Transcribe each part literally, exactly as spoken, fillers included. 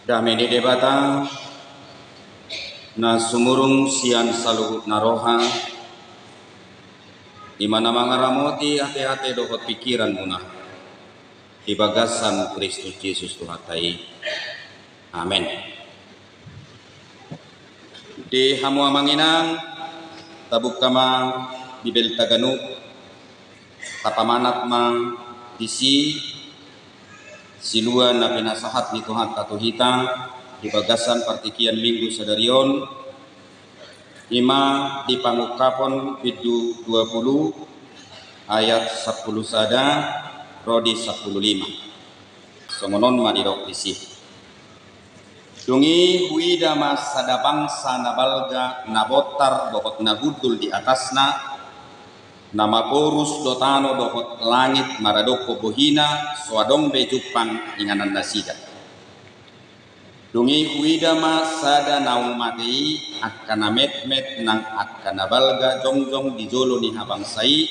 Dame ni Debata na sumurung sian saluhut na roha, i ma na mangaramoti ateate dohot pingkiranmuna di bagasan Kristus Jesus Tuhanta i. Amen. Di hamu amang inang, tabuka ma Bibelta ganup, tapamanat ma disi silua na pinasahat ni Tuhanta tu hita di bagasan partingkian Minggu sadari on, i ma di Pangungkapon bindu dua pulu ayat sampulu sada ro di sampulu lima. Songon on ma didok disi. Dung i huida ma sada bangsa na balga, na bontar dohot na hundul di atasna, na maporus do tano dohot langit maradophon bohina, so adong be jumpang inganan nasida. Dung i huida ma sada naung mate i, angka na metmet nang angka na balga jongjong di jolo ni habangsa i,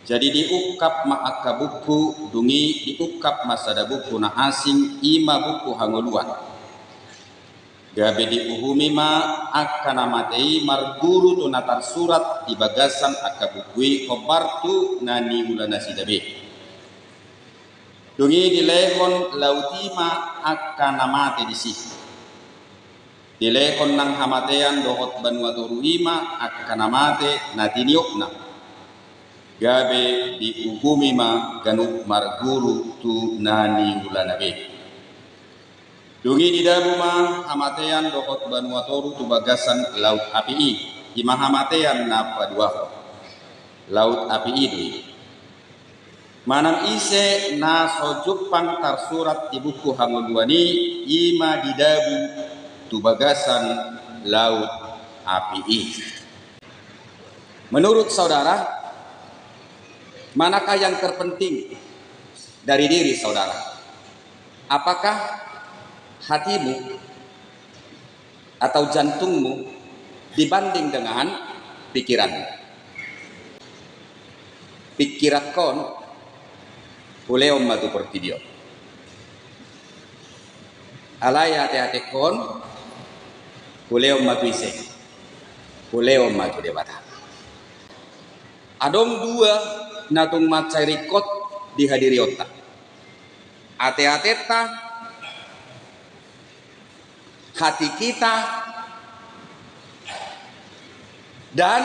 jadi diungkap ma angka buku, dung i diungkap ma sada buku na asing, i ma buku hangoluan. Gabe diuhumi ma angka na mate i marguru tu na tarsurat di bagasan angka buku i, hombar tu na niula nasida be. Dung i dilehon laut i ma angka na mate disi. Dilehon nang hamatean dohot banua toru i ma angka na mate na tiniopna. Gabe diuhumi ma ganup marguru tu na niulana be. Dung i didabu ma hamatean dohot banua toru tu bagasan laut api i, i ma hamatean na paduahon. Laut api i do i. Manang ise na so jumpang tarsurat di buku hangoluan i, i ma didabu tu bagasan laut api i. Menurut saudara, manakah yang terpenting dari diri saudara? Apakah hatimu atau jantungmu dibanding dengan pikiranmu? Pikiranhon hulehon ma tu portibi on. Alai ateatehon hulehon ma tu ise? Hulehon ma tu Debata. Adong dua na tung mansai ringkot di hadirionta. Ateatenta, hati kita, dan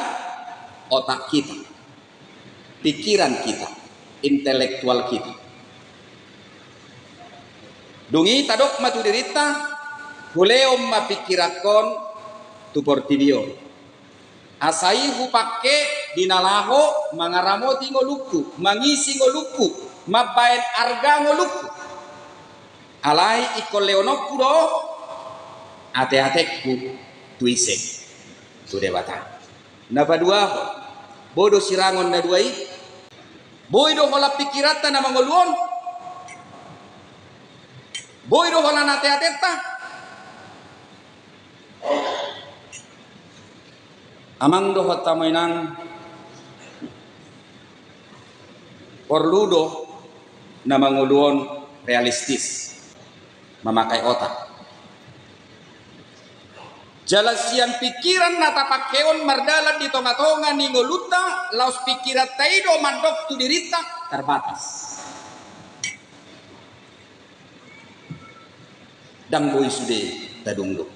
otak kita, pikiran kita, intelektual kita. Dung i tadok ma tu dirinta, hulehon ma pikiranhon tu portibi on. Asa i hupangke di na laho mangaramoti ngolungku, mangisi ngolungku, mambahen arga ngolungku. Alai ingkon lehononku do ateatengku tu ise? Tu Debata. Na paduahon, boi do sirangon na dua i? Boi do holan pikiranta na mangolu on? Boi do holan ateatenta? Amang dohot hamu inang, porlu do na mangolu on realistis, mamakai otak. Jala sian pikiran na tapangke on mardalan di tongatonga ni ngolunta, laos pikiranta i do mandok tu dirinta, terbatas. Ndang boi sude tadungdung.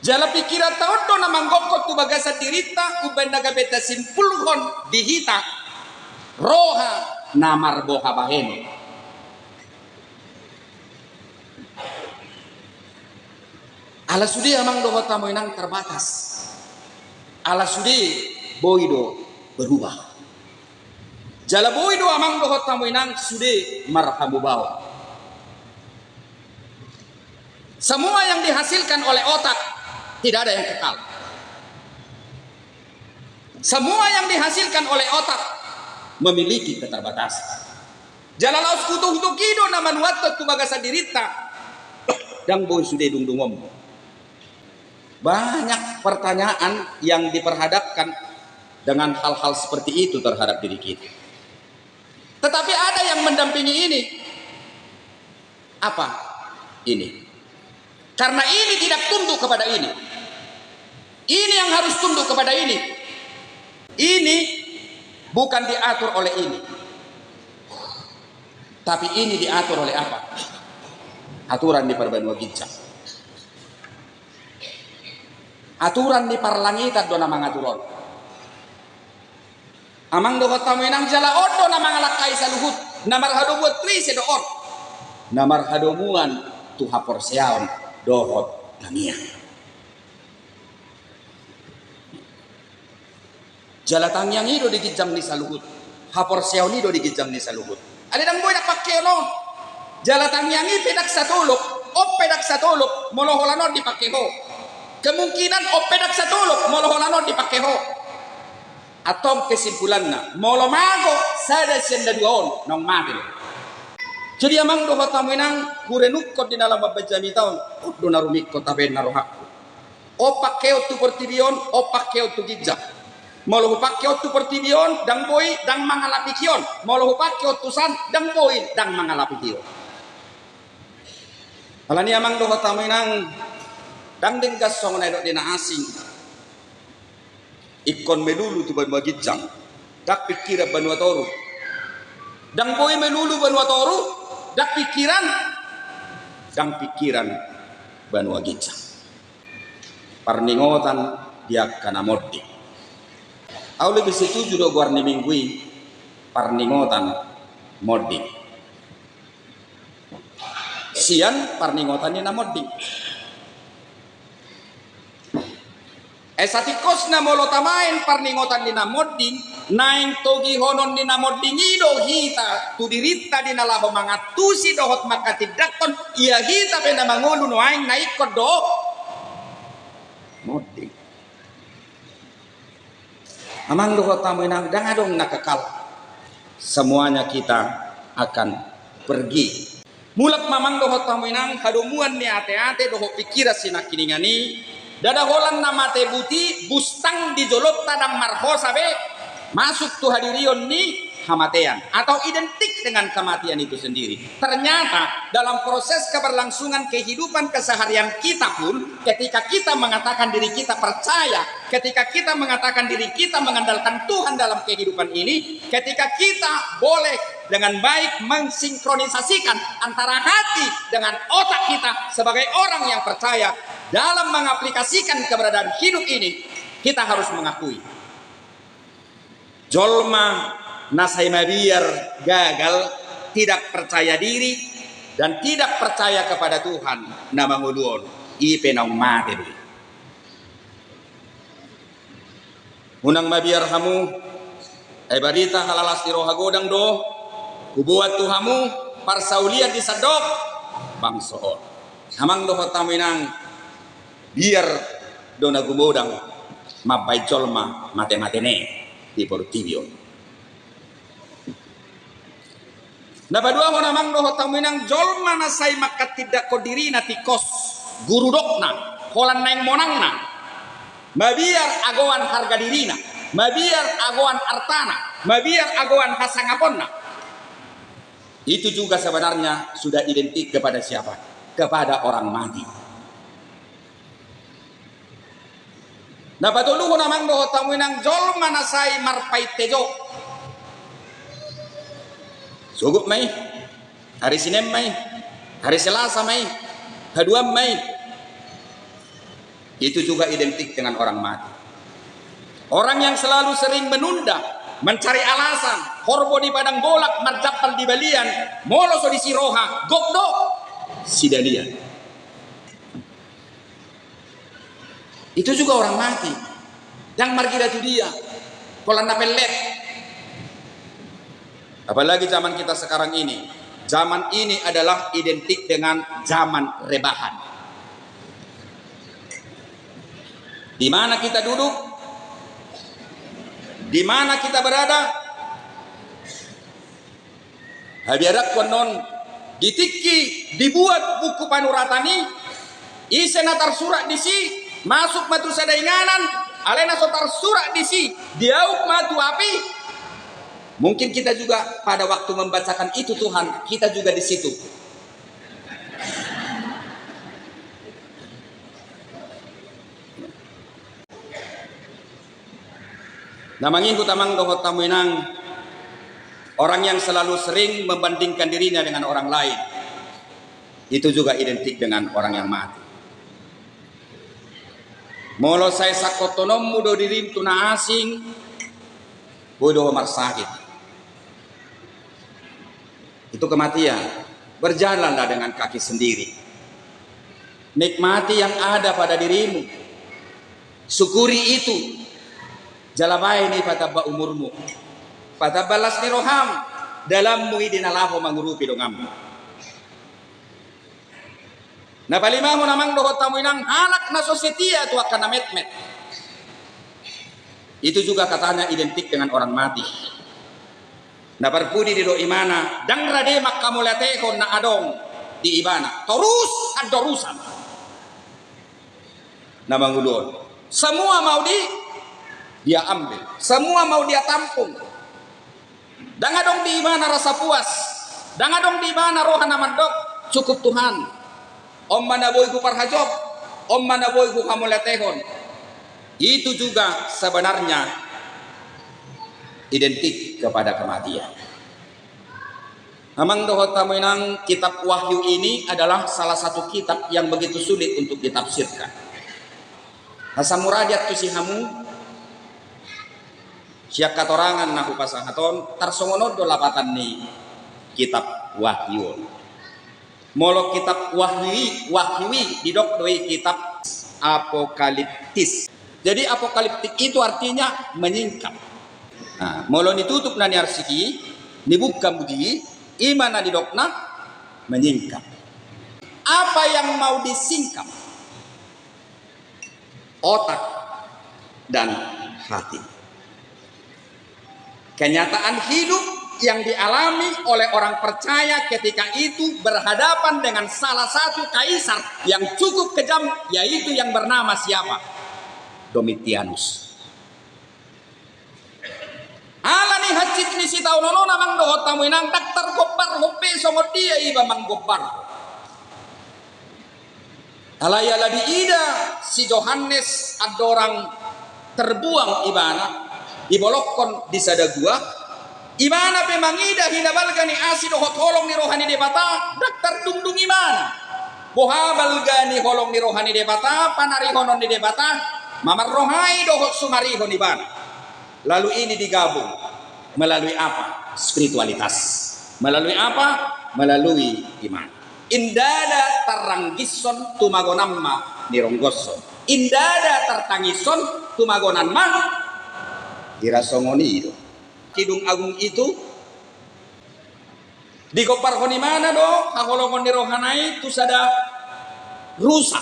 Jala pikiranta on do na manggokhon tu bagasan dirinta, umbahen na gabe tasimpulhon di hita roha na marboha bahenon. Ala sude amang dohot hamu inang terbatas. Ala sude boi do berubah. Jala boi do amang dohot hamu inang sude marhamubaon. Semua yang dihasilkan oleh otak tidak ada yang kekal. Semua yang dihasilkan oleh otak memiliki keterbatasan. Jala laos hutuhutuk i do na manuathon tu bagasan dirinta, ndang boi sude dungdungonmu. Banyak pertanyaan yang diperhadapkan dengan hal-hal seperti itu terhadap diri kita. Tetapi ada yang mendampingi ini. Apa ini? Karena ini tidak tunduk kepada ini. Ini yang harus tunduk kepada ini. Ini bukan diatur oleh ini. Tapi ini diatur oleh apa? Aturan ni parbanua ginjang. Aturan ni parlangitan do na mangatur on. Amang dohot hamu inang, jala on do na mangalangkai saluhut, na marhadomuan tu ise do on? Na marhadomuan tu haporseaon dohot tangiang. Jala tangiang i do di ginjang ni saluhut. Haporseaon i do di ginjang ni saluhut. Alai ndang boi dang pangkeon on. Jala tangiang i pe dang satolop, on pe dang satolop, molo holan on dipangke ho. Kemungkinan on pe dang satolop, molo holan on dipangke ho. Antong kesimpulanna, molo mago sada sian na dua on, naung mate do. Jadi amang dohot hamu inang, hurenukkon di na laho mambaen jamita on, on do na rumingkot hape na rohangku. On pangkeon tu portibi on, on pangkeon tu ginjang. Molo hupangke on tu portibi on, dang boi, dang mangalapi hian. Molo hupangke on tu san, dang boi, dang mangalapi hian. Alani amang dohot hamu inang, dang denggan songon na didok ni na asing. Ingkon melulu tu banua ginjang, dang pingkiran banua toru. Dang boi melulu banua toru, dang pingkiran, dang pingkiran banua ginjang. Parningotan di angka na monding. Au lebih setuju do goar ni minggu i, parningotan monding. Sian parningotan ni na monding. Ai satingkosna molo tamaen parningotan ni na monding, naeng togihonon ni na monding i do hita tu dirinta di na laho mangantusi dohot manghatindanghon ia hita pe na mangolu nuaeng na ingkon do monding. Amang dohot hamu inang, dang adong na kekal. Semuanya kita akan pergi. Mulak ma amang dohot hamu inang, hadomuan ni ateate dohot pingkiran sinangkiningan i, ndada holan na mate buti, bustang di jolonta dang marhosa be, masuk tu hadirion ni hamatean, atau identik dengan kematian itu sendiri. Ternyata dalam proses keberlangsungan kehidupan keseharian kita pun, ketika kita mengatakan diri kita percaya, ketika kita mengatakan diri kita mengandalkan Tuhan dalam kehidupan ini, ketika kita boleh dengan baik mensinkronisasikan antara hati dengan otak kita sebagai orang yang percaya dalam mengaplikasikan keberadaan hidup ini, kita harus mengakui. Jolma na sai mabiar gagal, tidak percaya diri, dan tidak percaya kepada Tuhan, na mangolu on, i pe naung mate do i. Unang mabiar hamu, ai barita halalas ni roha godang do huboan tu hamu parsaulian di sandok bangso on. Amang dohot hamu inang, biar do na gumodang mambaen jolma mate-mate ne di portibi on. Na paduahon amang dohot hamu inang, jolma na sai manghatindanghon dirina tingkos gurudokna, holan naeng monangna, mabiar agoan harga dirina, mabiar agoan artana, mabiar agoan hasangaponna. Itu juga sebenarnya sudah identik kepada siapa? Kepada orang mati. Na patoluhon amang dohot hamu inang, jolma na sai marpaintejo. Sogot ma i, hari Sinen ma i, hari Selasa ma i, haduan ma i. Itu juga identik dengan orang mati. Orang yang selalu sering menunda, mencari alasan, horbo di padang bolak, marjampal di balian, molo so disi roha, gok do sidalian. Itu juga orang mati. Dang margila tu dia. Holan na pellet. Apalagi zaman kita sekarang ini. Zaman ini adalah identik dengan zaman rebahan. Di mana kita duduk? Di mana kita berada? Habiaranku annon, di tingki dibuat buku panuratan i, ise na tarsurat disi, masuk ma tu sada inganan, alai na so tarsurat disi, diauk ma tu api. Mungkin kita juga pada waktu membacakan itu, Tuhan, kita juga di situ. Na mangihut amang dohot hamu inang, orang yang selalu sering membandingkan dirinya dengan orang lain, itu juga identik dengan orang yang mati. Molo sai sangkotkononmu do dirim tu na asing, boi do marsahit. Itu kematian. Berjalanlah dengan kaki sendiri. Nikmati yang ada pada dirimu. Syukuri itu. Jala baen i patamba umurmu. Patamba las ni roham. Dalanmu i di na laho mangurupi donganmu. Na palimahon amang dohot hamu inang, halak na so setia tu angka na metmet. Itu juga katanya identik dengan orang mati. Na parpudi do imana, ndang rade manghamauliatehon na adong di ibana. Torus andorusan. Na manguluhon. Semua mau di, dia ambil. Semua mau dia tampung. Ndang adong di ibana rasa puas. Ndang adong di ibana roha na mandok, cukup Tuhan. On ma na boi huparhajop, on ma na boi huhamauliatehon. Itu juga sebenarnya identik kepada kematian. Amang dohot hamu inang, kitab Wahyu ini adalah salah satu kitab yang begitu sulit untuk ditafsirkan. Asa mura diantusi hamu, sian hatorangan na hupasahat on, tarsongon on do lapatan ni kitab Wahyu on. Molo kitab Wahyu i, Wahyu i didok do i kitab apokaliptis. Jadi apokaliptik itu artinya menyingkap. Nah, molo nitutup na niarsik i, nibuka mudi, i ma na didokna menyingkap. Apa yang mau disingkap? Otak dan hati. Kenyataan hidup yang dialami oleh orang percaya ketika itu berhadapan dengan salah satu kaisar yang cukup kejam, yaitu yang bernama siapa? Domitianus. Ala ni hansit ni sitaonon on amang dohot hamu inang, ndang targombarhon be songon dia iba manggombarhon. Alai ala diida si Johannes andorang terbuang ibana, dibolokhon di sada gua, ibana pe mangida hinabalga ni asi dohot holong ni roha ni Debata, ndang tardungdung ibana. Boha balga ni holong ni roha ni Debata, panarihonon ni Debata, mamarrohai dohot sumarihon ibana. Lalu ini digabung melalui apa? Spiritualitas. Melalui apa? Melalui iman. Ndada tarranggishon, tumagonan ma nironggoshon. Ndada tartangishon, tumagonan ma dirasongoni do. Kidung Agung itu digombarhon ibana do haholongon ni rohana i tu sada rusa.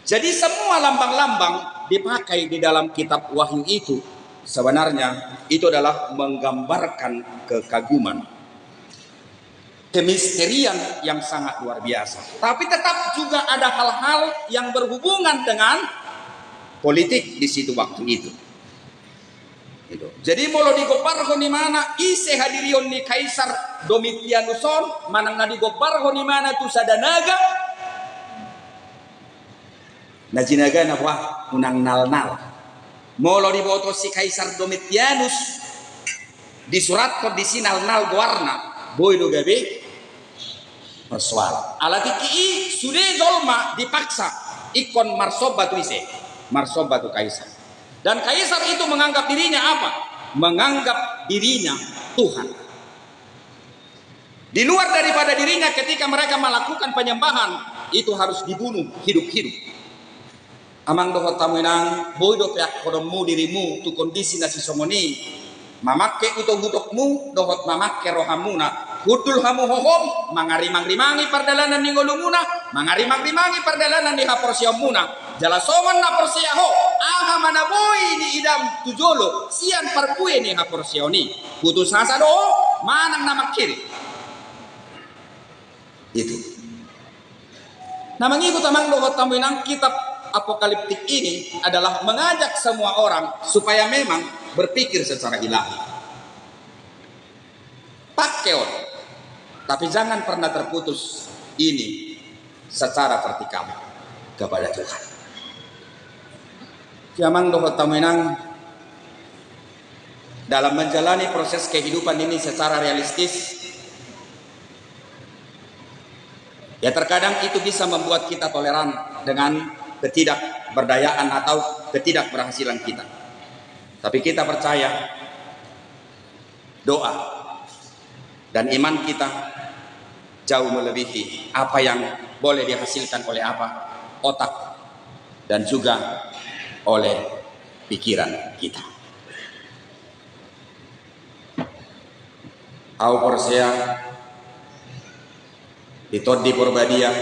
Jadi semua lambang-lambang dipakai di dalam kitab Wahyu itu sebenarnya itu adalah menggambarkan kekaguman, kemisterian yang sangat luar biasa. Tapi tetap juga ada hal-hal yang berhubungan dengan politik di situ waktu itu. Gitu. Jadi molo digombarhon ibana ise hadirion ni Kaisar Domitianus on, manang na digombarhon ibana tu sada naga, na jinagana boha? Unang nalnal. Molo diboto si Kaisar Domitianus disurathon disi nalnal goarna, boi do gabe marsoal. Ala tingki i sude jolma dipaksa ingkon marsomba tu ise? Marsomba tu Kaisar. Dan Kaisar itu menganggap dirinya apa? Menganggap dirinya Tuhan. Di luar daripada dirinya, ketika mereka melakukan penyembahan, itu harus dibunuh hidup-hidup. Amang dohot hamu inang, boi do peakkononmu dirimu tu kondisi na sisongon i, mamangke utok-utokmu dohot mamangke rohamuna. Hundul hamu hohom, mangarimang-rimangi pardalanan ni ngolumuna, mangarimang-rimangi pardalanan ni haporseaonmuna. Jala songon na porsea ho, aha ma na boi niidam tu jolo sian parbue ni haporseaon i? Putus asa do ho manang na mangkirim? Itu. Na mangihut amang dohot hamu inang, kitab Apokaliptik ini adalah mengajak semua orang supaya memang berpikir secara ilahi. Pake on, tapi jangan pernah terputus ini secara vertikal kepada Tuhan. Jadi amang dohot hamu inang, Dalam menjalani proses kehidupan ini secara realistis, ya, terkadang itu bisa membuat kita toleran dengan ketidakberdayaan atau ketidakberhasilan kita. Tapi kita percaya doa dan iman kita jauh melebihi apa yang boleh dihasilkan oleh apa, otak, dan juga oleh pikiran kita. Ahu porsea di Tondi Porbadia,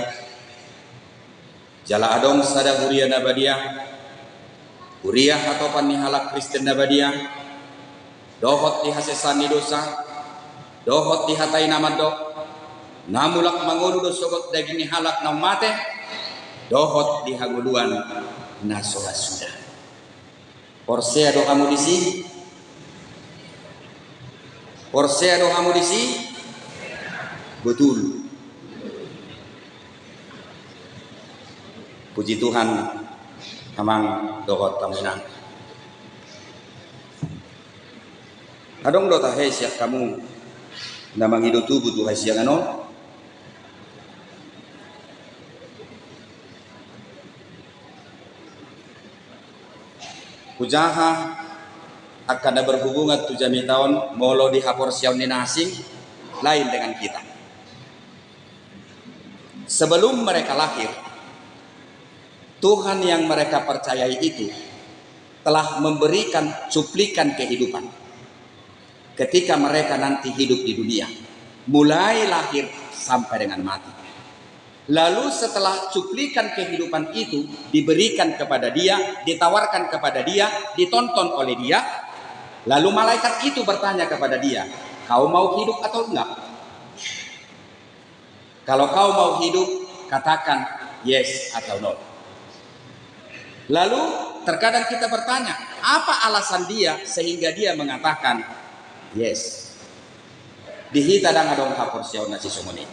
jala adong sada huria na badia, huria hatopan ni halak Kristen na badia, dohot di hasesaan ni dosa, dohot di hata i na mandok, na mulak mangolu do sogot daging ni halak naung mate, dohot di hangoluan na so ra suda. Porsea do hamu disi? Porsea do hamu disi? Betul. Puji Tuhan, amang dohot hamu inang. Adong do tahe sian hamu na mangido tubu tu hasiangan on? Hujaha angka na berhubungan tu jamita on, molo di haporseaon ni na asing, lain dengan kita. Sebelum mereka lahir, Tuhan yang mereka percayai itu telah memberikan cuplikan kehidupan ketika mereka nanti hidup di dunia, mulai lahir sampai dengan mati. Lalu setelah cuplikan kehidupan itu diberikan kepada dia, ditawarkan kepada dia, ditonton oleh dia, lalu malaikat itu bertanya kepada dia, "Kau mau hidup atau enggak?" Kalau kau mau hidup, katakan yes atau no. Lalu, terkadang kita bertanya, apa alasan dia sehingga dia mengatakan yes? Di hita ndang adong haporseaon na sisongon i.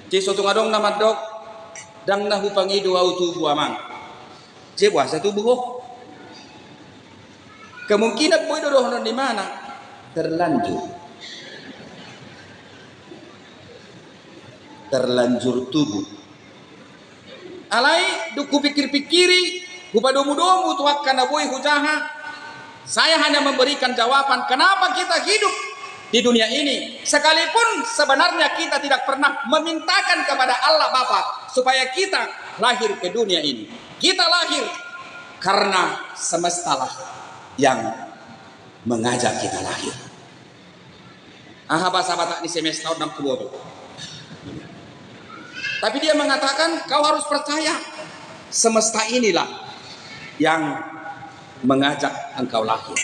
Jadi so tung adong na mandok, "Ndang na hupangido ahu tubu, amang." Jadi boasa tubu ho? Kemungkinan boi do dohonon ni imana, terlanjur. Terlanjur tubu. Alai dung hupikir-pikiri, hupadomu-domu tu angka na boi hujaha, saya hanya memberikan jawaban kenapa kita hidup di dunia ini, sekalipun sebenarnya kita tidak pernah memintakan kepada Allah Bapa supaya kita lahir ke dunia ini. Kita lahir karena semestalah yang mengajak kita lahir. Aha bahasa Batak ni semesta on, ndang huboto. Tapi dia mengatakan, kau harus percaya, semesta inilah yang mengajak engkau lahir.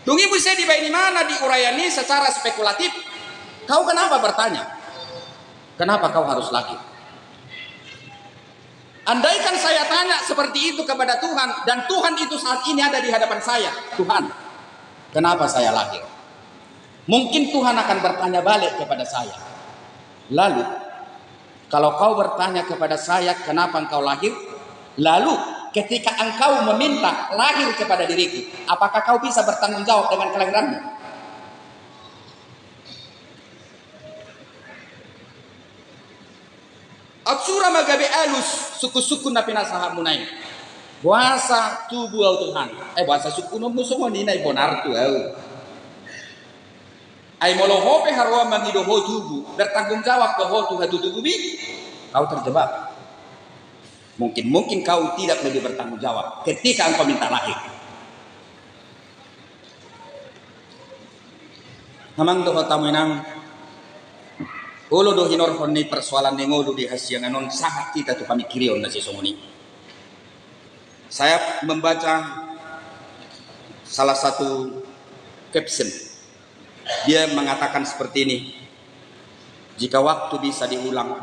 Dung i muse dibaen imana di uraian i secara spekulatif, kau kenapa bertanya? Kenapa kau harus lahir? Andaikan saya tanya seperti itu kepada Tuhan, dan Tuhan itu saat ini ada di hadapan saya, "Tuhan, kenapa saya lahir?" Mungkin Tuhan akan bertanya balik kepada saya, "Lalu, kalau kau bertanya kepada saya, kenapa engkau lahir? Lalu, ketika engkau meminta lahir kepada diriku, apakah kau bisa bertanggung jawab dengan kelahiranmu?" Aut sura ma gabe alus sungkun-sungkun na pinasahatmuna i. Boasa tubu ahu, Tuhan? Eh, boasa sungkunonmu songon i, na i bonar tu ahu. Ai molo ho pe haroa mangido ho tubu, bertanggung jawab do ho tu hatutubuon i? Kau terjebak. Mungkin-mungkin kau tidak lebih bertanggung jawab ketika engkau minta lahir. Amang dohot hamu inang, olo do hinorhon ni persoalan ni ngolu di hasiangan on sahat hita tu pamingkirion na sisongon i. Saya membaca salah satu caption. Dia mengatakan seperti ini, "Jika waktu bisa diulang,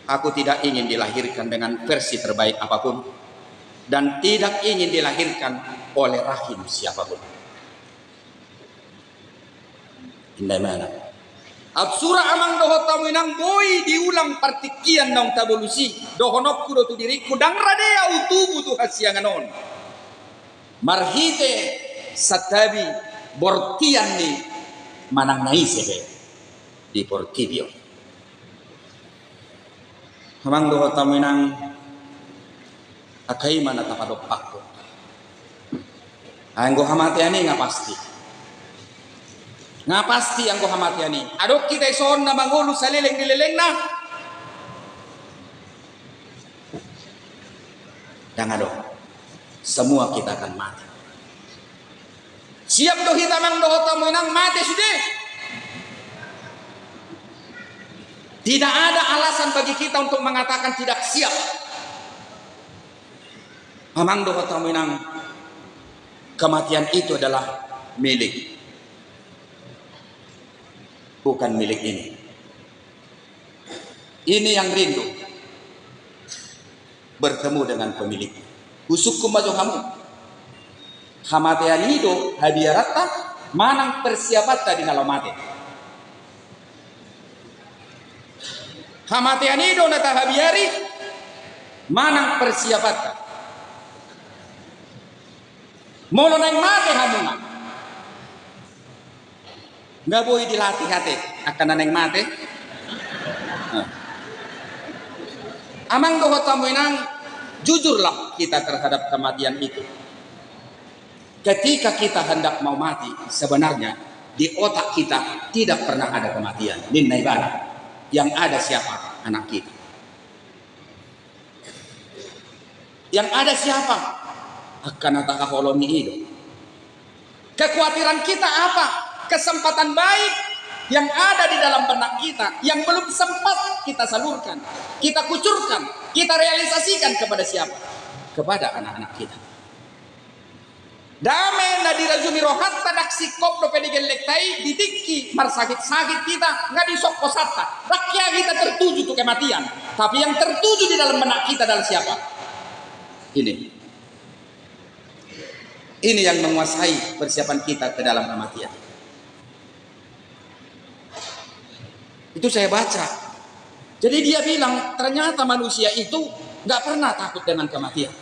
aku tidak ingin dilahirkan dengan versi terbaik apapun, dan tidak ingin dilahirkan oleh rahim siapapun." Inda imana. Aut sura, amang dohot hamu inang, boi diulang partingkian naung tabolus i, dohononku do tu diringku, ndang rade ahu tubu tu hasiangan on. Marhite santabi bortian ni manang na ise be di portibi on. Amang dohot hamu inang, angka i ma na tapadompakhon. Anggo hamatean i nga pasti. Nga pasti anggo hamatean i. Adong hita ison na mangolu saleleng ni lelengna? Ndang adong. Semua kita akan mati. Siap do hita amang dohot hamu inang mate sude? Tidak ada alasan bagi kita untuk mengatakan tidak siap. Amang dohot hamu inang, kematian itu adalah milik, bukan milik ini. Ini yang rindu bertemu dengan pemiliknya. Husungkun ma jo hamu. Hamatean i do habiaranta manang persiapanta di na laho mate? Hamatean i do na tahabiari manang persiapanta? Molo naeng mate hamu nga, nga boi dilatih ate angka na naeng mate? Nah. Amang dohot hamu inang, jujurlah kita terhadap kematian itu. Ketika kita hendak mau mati, sebenarnya di otak kita tidak pernah ada kematian. Ninna ibana, yang ada siapa? Anak kita. Yang ada siapa? Angka na tahaholongi i do. Kekhawatiran kita apa? Kesempatan baik yang ada di dalam benak kita, yang belum sempat kita salurkan, kita kucurkan, kita realisasikan kepada siapa? Kepada anak-anak kita. Dame na dirajumi rohanta ndang singkop dope digellengta i, di tingki marsahit-sahit hita, nga dison hosanta. Ndang hea hita tertuju tu kematian, tapi yang tertuju di dalam benak kita adalah siapa? Ini. Ini yang menguasai persiapan kita ke dalam kematian. Itu saya baca. Jadi dia bilang, ternyata manusia itu nggak pernah takut dengan kematian.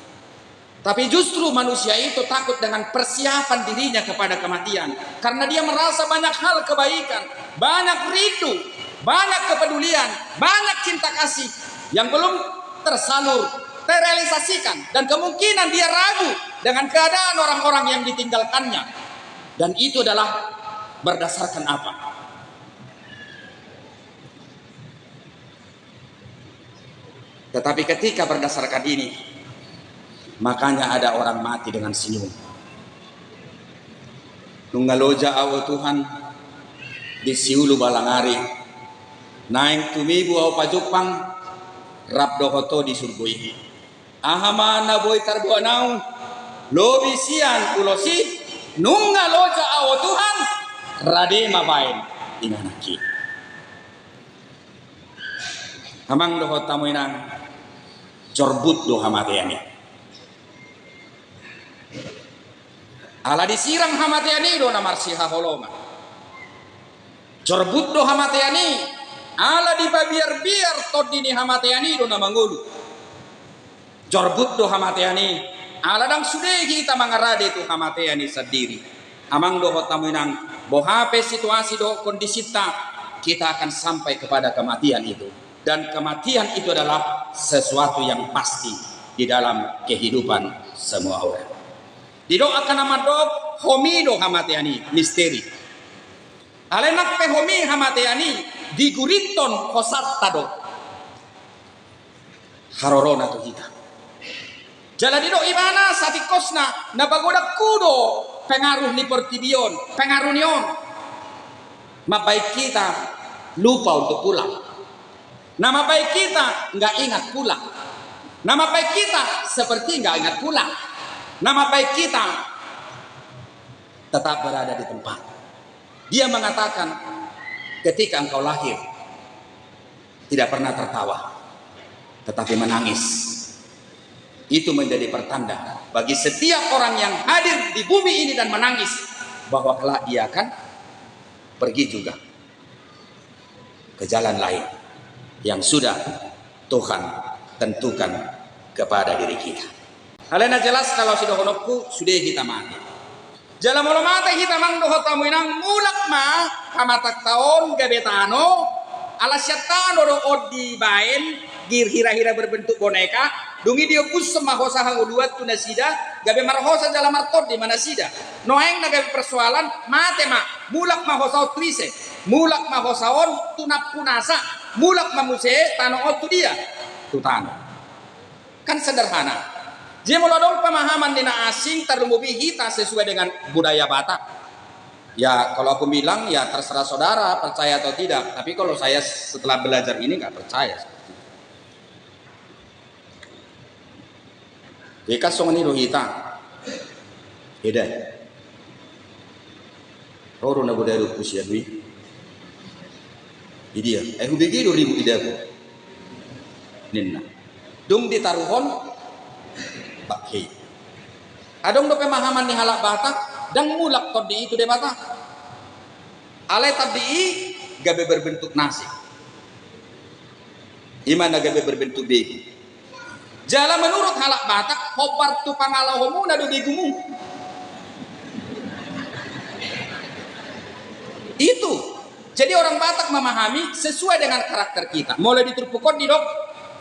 Tapi justru manusia itu takut dengan persiapan dirinya kepada kematian. Karena dia merasa banyak hal kebaikan, banyak rindu, banyak kepedulian, banyak cinta kasih yang belum tersalur, terrealisasikan. Dan kemungkinan dia ragu dengan keadaan orang-orang yang ditinggalkannya. Dan itu adalah berdasarkan apa? Tetapi ketika berdasarkan ini, makanya ada orang mati dengan senyum. Nunga loja au, o Tuhan, di siulu balang ari, naeng tumibu au pajumpang rap dohot Ho di surgo i. Aha ma na boi tarboan au, lobi sian ulos i, nunga loja au, o Tuhan, rade ma baen ingananki. Amang dohot hamu inang, jorbut do hamatean i. Ala disirang hamatean i do na marsihaholongan. Jorbut do hamatean i, ala dipabiarbiar tondi ni hamatean i do na mangolu. Jorbut do hamatean i, ala ndang sude hita mangarade tu hamatean i sandiri. Amang dohot hamu inang, boha pe situasi dohot kondisinta, kita akan sampai kepada kematian itu. Dan kematian itu adalah sesuatu yang pasti di dalam kehidupan semua orang. Didok angka na mandok, homi do hamatean i, misteri. Alai nang pe homi hamatean i, digurithon hosanta do harorona tu hita. Jala didok ibana satingkosna, na pagodangku do pengaruh ni portibi on, pengaruh ni on. Mambaen hita lupa untuk pulang. Na mambaen hita nggak ingat pulang. Na mambaen hita seperti nggak ingat pulang. Na mambaen hita tetap berada di tempat. Dia mengatakan, ketika engkau lahir, tidak pernah tertawa, tetapi menangis. Itu menjadi pertanda bagi setiap orang yang hadir di bumi ini dan menangis, bahwa kelak dia akan pergi juga ke jalan lain yang sudah Tuhan tentukan kepada diri kita. Alai na jelas, kalau sidohononku, sude hita mate. Jala molo mate hita, amang dohot hamu inang, mulak ma hamatangta on gabe tano. Ala sian tano do on dibaen, gir hira-hira berbentuk boneka. Dung i diombus ma hosa hangoluan tu nasida, gabe marhosa jala martondi ma nasida. Nuaeng na gabe persoalan, mate ma, mulak ma hosa on tu ise? Mulak ma hosa on tu nampunasa? Mulak ma muse tano on tu dia? Tu tano. Kan sederhana. Jadi molo adong pemahaman ni na asing, terlebih hita sesuai dengan budaya Batak. Ya, kalau aku bilang, ya terserah saudara percaya atau tidak. Tapi kalau saya setelah belajar ini nggak percaya seperti itu. Jadi kan songon i do hita. Beda. Ro do na godang ribut sian i. Idia, ai hubege do ribut idaku, ninna. Dung ditaruhon, bangke. Adong do pemahaman ni halak Batak, ndang mulak tondi i tu Debata. Alai tondi i gabe berbentuk nasi. I ma na gabe berbentuk begu. Jala menurut halak Batak, hombar tu pangalahomuna do begumu. Itu. Jadi orang Batak memahami sesuai dengan karakter kita. Molo di turpuk on didok,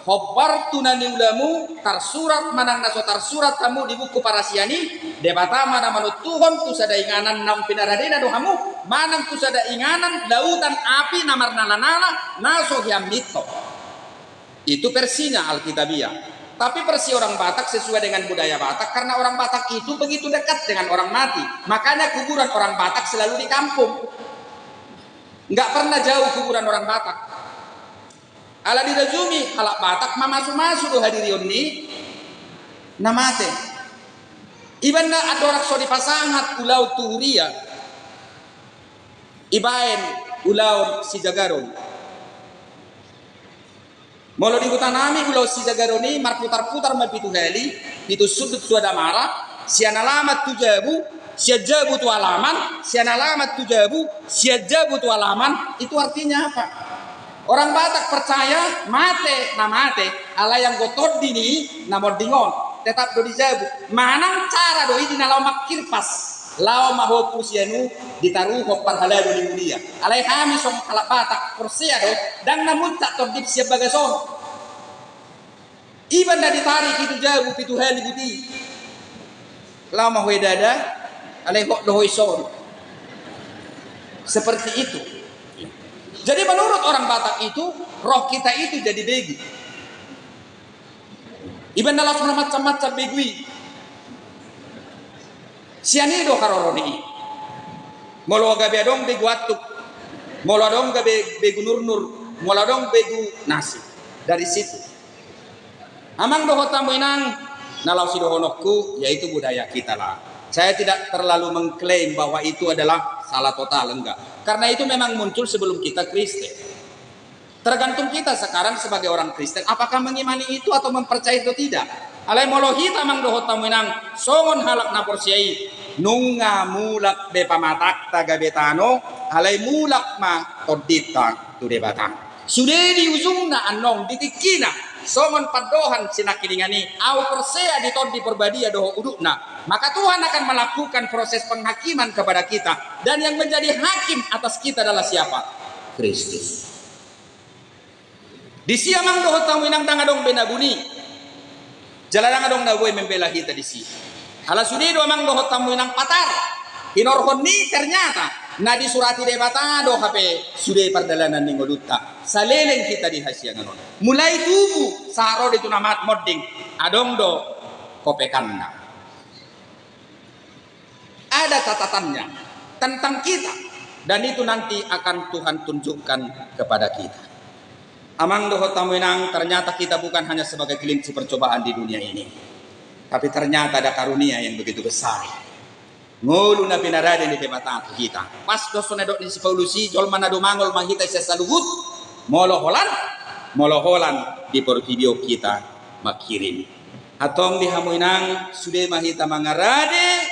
hombar tu na niulamu, tarsurat manang na so tarsurat hamu di buku parasian i, Debata ma na manontuhon tu sada inganan naung pinaradena do hamu, manang tu sada inganan lautan api na marnala-nala na so hiaminto. Itu versinya Alkitabiah. Tapi versi orang Batak sesuai dengan budaya Batak, karena orang Batak itu begitu dekat dengan orang mati. Makanya kuburan orang Batak selalu di kampung. Nggak pernah jauh kuburan orang Batak. Ala dirajumi halak Batak mamasu-masu do hadirion ni na mate. Ibaen na andorang so dipasahat ulaon tu huria, ibaen ulaon sijagaron. Molo di huta nami ulaon sijagaron i marputar-putar ma pitu hali, pitu sundut suada mara, sian alaman tu jabu, sian jabu tu alaman, sian alaman tu jabu, sian jabu tu alaman. Itu artinya apa? Orang Batak percaya mate na mate, alai anggo tondi ni na monding on tetap do di jabu. Manang cara do i di na laho mangkirpas. Laho ma ho tu sianu, ditaruhon parhalado ni huria. Alai hami songon halak Batak porsea do, ndang na muncak tondip sian bagas on. Ibaen na ditarik i tu jabu pitu hali buti. Laho ma ho i dada, alai hot do ho i son. Seperti itu. Jadi menurut orang Batak itu, roh kita itu jadi begu. Ibaen na laos marmacam-macam begu i. Sian i do haroro ni i. Molo gabe adong begu antuk, molo adong gabe begu nurnur, molo adong begu nasi. Dari situ. Amang dohot hamu inang, na laos sidohononku, yaitu budaya kita lah. Saya tidak terlalu mengklaim bahwa itu adalah salah total, enggak. Karena itu memang muncul sebelum kita Kristen. Tergantung kita sekarang sebagai orang Kristen, apakah mengimani itu atau mempercayai atau tidak. Alai molo hita amang dohot hamu inang, songon halak na porsea i, nunga mulak be pamatangta gabe tano, alai mulak ma tondinta tu Debata. Sude di ujungna annon di tingkina, songon pandohan si nangkiningan i, ahu porsea di Tondi Porbadia dohot udutna. Maka Tuhan akan melakukan proses penghakiman kepada kita, dan yang menjadi hakim atas kita adalah siapa? Kristus. Disi amang dohot hamu inang ndang adong be na buni. Jala ndang adong na boi membela hita disi. Ala sude do amang dohot hamu inang patar. Hinorhon ni ternyata na disurati Debata do hape sude pardalanan ni ngolunta. Saleleng hita di hasiangan on. Mulai tubu sahat ro di tu na monding. Adong do hopekanna. Ada catatannya tentang kita, dan itu nanti akan Tuhan tunjukkan kepada kita. Amang dohot hamu inang, ternyata kita bukan hanya sebagai kelinci percobaan di dunia ini, tapi ternyata ada karunia yang begitu besar. Ngolu na pinarade ni Debata tu hita. Pas do songon na didok ni si Paulus i, jolma na dumangol ma hita sian saluhut, molo holan, molo holan di portibi on hita manghirim. Antong di hamu inang, sude ma hita mangarade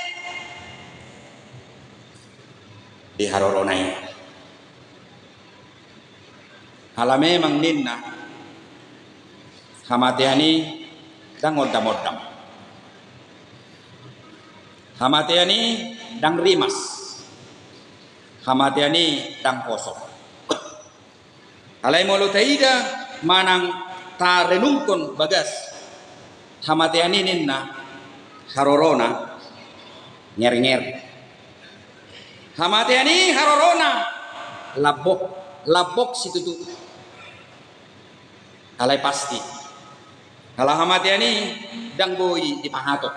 di harorona i. Ala memang ninna, hamatean i ndang ondam-ondam. Hamatean i ndang rimas. Hamatean i ndang hoso. Alai molo taida manang tarenungkon bagas hamatean i ninna, harorona ngernger. Hamatean i harorona lambok, lambok situtu. Alai pasti. Ala hamatean i ndang boi dipahatop.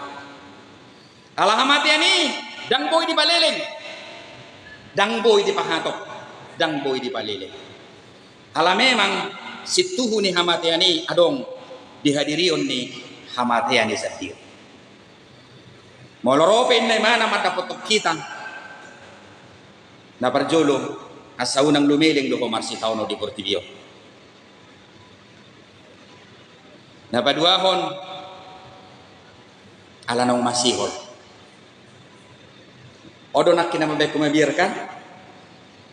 Ala hamatean i ndang boi dipaleleng. Ndang boi dipahatop. Ndang boi dipaleleng. Ala memang situhu ni hamatean i adong di hadirion ni hamatean i sandiri. Molo ro pe inna imana mandapothon hita, na parjolo, asa unang lumeleng do ho marsitaonon di portibi on. Na paduahon, ala naung masihol. Odo nangkin na mambahen ho mabiar kan?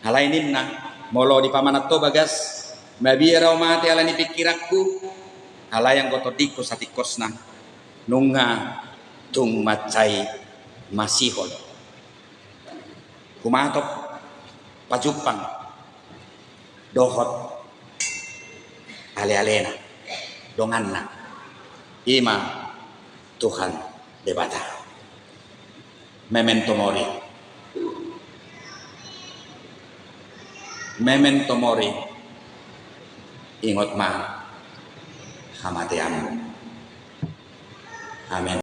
Alai ninna, molo dipamanat ho bagas, mabiar au mate ala ni pingkiranku, alai anggo tondingku satingkosna, nunga tung mansai masihol. Humatop, pajumpang, dohot alealena, donganna, i ma Tuhan Debata. Memento mori. Memento mori. Ingot ma hamateanmu. Amen.